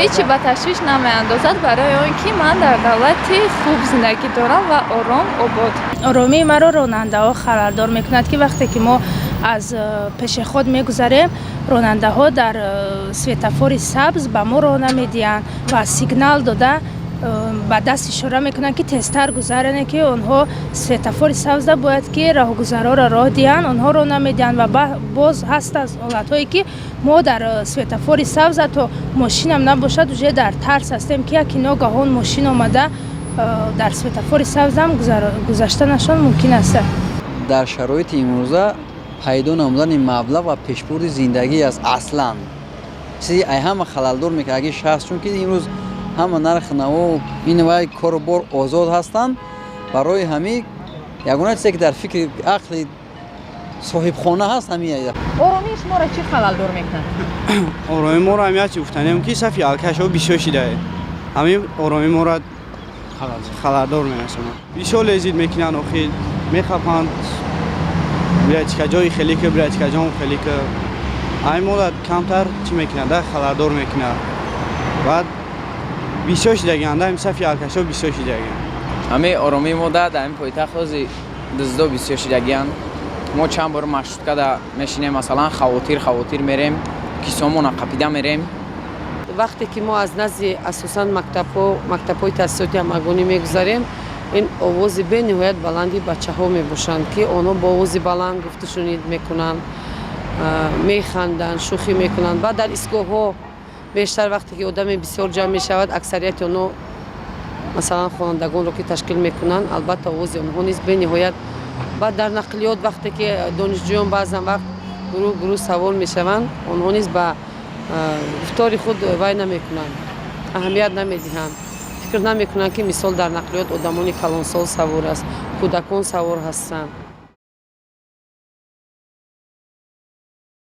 Ҳеҷ ба ташвиш намеандозад, барои он ки ман дар давлати хуб зиндагӣ дорам ва ором, обод. Оромии маро ронандаҳо халалдор мекунад, ки вақте ки мо аз пешеход мегузарем, ронандаҳо дар светофори сабз ба мо роҳ намедиҳанд ва сигнал дода, ба даст ишора мекунанд, ки тезтар гузаронед, ки онҳо светофори сабзда бояд ки роҳгузарҳоро роҳ диҳанд, онҳо роҳ намедиҳанд. Ва боз ҳаст аз ҳолатҳое, ки мо дар светофори сабз, ҳатто мошинам набошад, уже дар тарс ҳастем, ки яке ногаҳон мошин омада, дар светофори сабзам гузаштанашон мумкин аст. Дар шароити имрӯза пайдо намудани маблағ ва пешбурди зиндагӣ аст. Аслан чизи ай ҳама халалдор мекунад, аги шахс, чунки имрӯз ҳама нархи наво ин вай кору бор озод ҳастанд. Барои ҳамин ягона чизе, ки дар фикри ақли соҳибхона ҳаст, ҳамин. Оромии шуморо чӣ халалдор мекунад? Ороми моро ҳам як чи гуфтанем, ки сафи алкашҳо бисёр шидае, ҳамин ороми моро халалдор мерасонад. Бисёр лезить мекунанд, охир мехапанд: братишка, ҷои хеле ки, братишка ҷон, хеле ки ҳамин моро камтар чӣ мекунад да, халалдор мекунад. Баъд бисёр шидагианд, ҳамин сафи алкашҳо бисёр шидагианд. Ҳамин оромии мо да дар ҳамин пойтахт ҳози дуздо бисёр шидагианд. Мо чанд бор маршруткада мешинем, масалан, хавотир хавотир мерем, кисомона қапида мерем. Вақте ки мо аз назди асосан мактабҳо, мактабҳои таҳсилоти ҳамагонӣ мегузарем, ин овози бениҳоят баланди бачаҳо мебошанд, ки онҳо бо овози баланд гуфтушунид мекунанд, механданд, шӯхӣ мекунанд. Баъд дар истгоҳҳо бештар, вақте ки одаме бисёр ҷамъ мешавад, аксарияти онҳо, масалан, хонандагонро ки ташкил мекунанд, албатта, овози онҳо низ бениҳоят. Баъд дар нақлиёт, вақте ки донишҷӯён баъзан вақт гурӯҳ гурӯҳ савор мешаванд, онҳо низ ба гуфтори худ вай намекунанд, аҳамият намедиҳанд, фикр намекунанд, ки мисол дар нақлиёт одамони калонсол савор аст, кӯдакон савор ҳастанд.